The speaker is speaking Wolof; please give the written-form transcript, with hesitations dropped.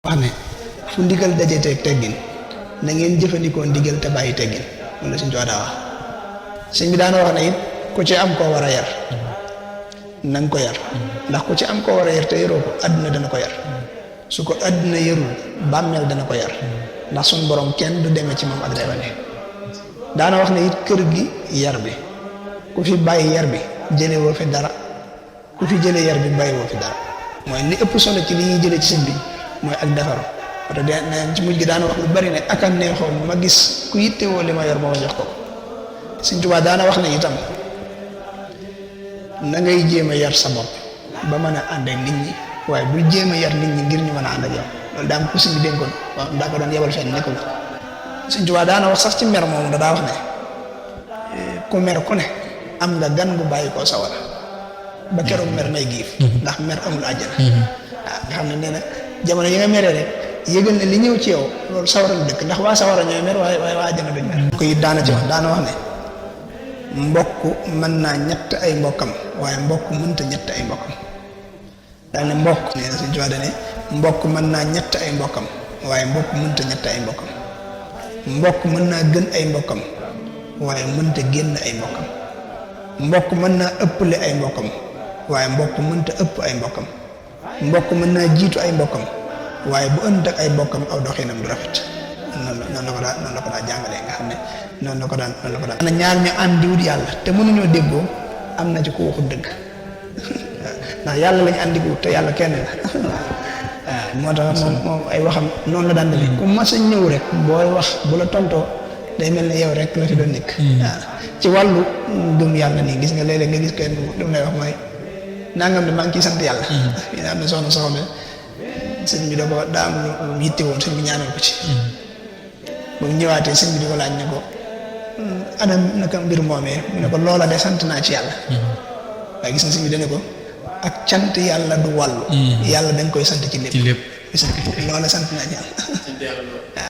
wax ne fu ndigal daje teggin na ngeen jëfandikoo ndigal te bàyyi teggin moom la suñ tuwaa daa wax sëñ bi daana wax ne it ku ci am koo war a yar na nga ko yar ndax ku ci am koo war a yar te yaroo ko àdduna dana ko yar su ko àdduna yarul bàmmeel dana ko yar ndax suñ borom kenn du demee ci moom ak reewande daana wax ne it kër gi yar bi ku fi bàyyi yar bi jële woo fi dara ku fi jële yar bi bàyyi woo fi dara mooy li ëpp solo ci li ñuy jële ci sëñ bi mooy ak defaru wate neen ci mujj gi daana wax lu bari ne ak a neexoon ma gis ku yittewoo li ma yor moo ma jox ko Sëñ Tuubaa daana wax ne itam na ngay jéem a yar sa bopp ba mën a ànd ak nit ñi waaye bul jéem a yar nit ñi ngir ñu mën a ànd ak yow loolu daa am ko sëñ bi dénkoon waaw daa ko doon yebal fenn ne ko Sëñ Tuubaa daana wax sax ci mer moom daa wax ne ku mer ku ne am nga gan gu bàyyi koo sawara ba keroog mer may giif ndax mer amul àjjana waaw nga xam ne nee na jamono yi nga meree rek yëgal ne li ñëw ci yow loolu sawara lu dëkk ndax waa sawara ñooy mer waaye waa àjjana duñ mer ko it daana ci wax daana wax ne mbokk mën naa ñett ay mbokkam waaye mbokk mënta ñett ay mbokkam daal ne mbokk nee na Sëñ Tuubaa dane mbokk mën naa ñett ay mbokkam waaye mbokk mënta ñett ay mbokkam mbokk mën naa gën ay mbokkam waaye mënta génn ay mbokkam mbokk mën naa ëpple ay mbokkam waaye mbokk mënta ëpp ay mbokkam mbokk mën naa jiitu ay mbokkam waaye bu ënd ak ay mbokkam aw doxinam du rafet noonu la ko daa jàngalee nga xam ne noonu la ko daan na ñaar ñu ànd di wut yàlla te mënuñoo déggoo am na ci ku waxul dëgg ndax yàlla lañu àndi ko te yàlla kenn la waaw moo tax moom ay waxam noonu la daan defee ku mas a ñëw rek booy wax bu la tontoo day mel ne yow rek la fi doon nekk waaw ci wàllu gëm yàlla nii gis nga léeg-léeg nga gis kenn lu lay wax mooy nangam de maa ngi ciy sant yàlla yéen am na soxna sëñ bi da ko daa am lu yitte woon sëñ bi ñaanal ko ci ba mu ñëwaatee sëñ bi di ko laaj ne ko ana naka mbir moomee mu ne ko loola de sant naa ci yàlla waaye gis nga sëñ bi dane ko ak cant yàlla du wàllu yàlla dañ koy sant ci lépp loola sant naa ci yàlla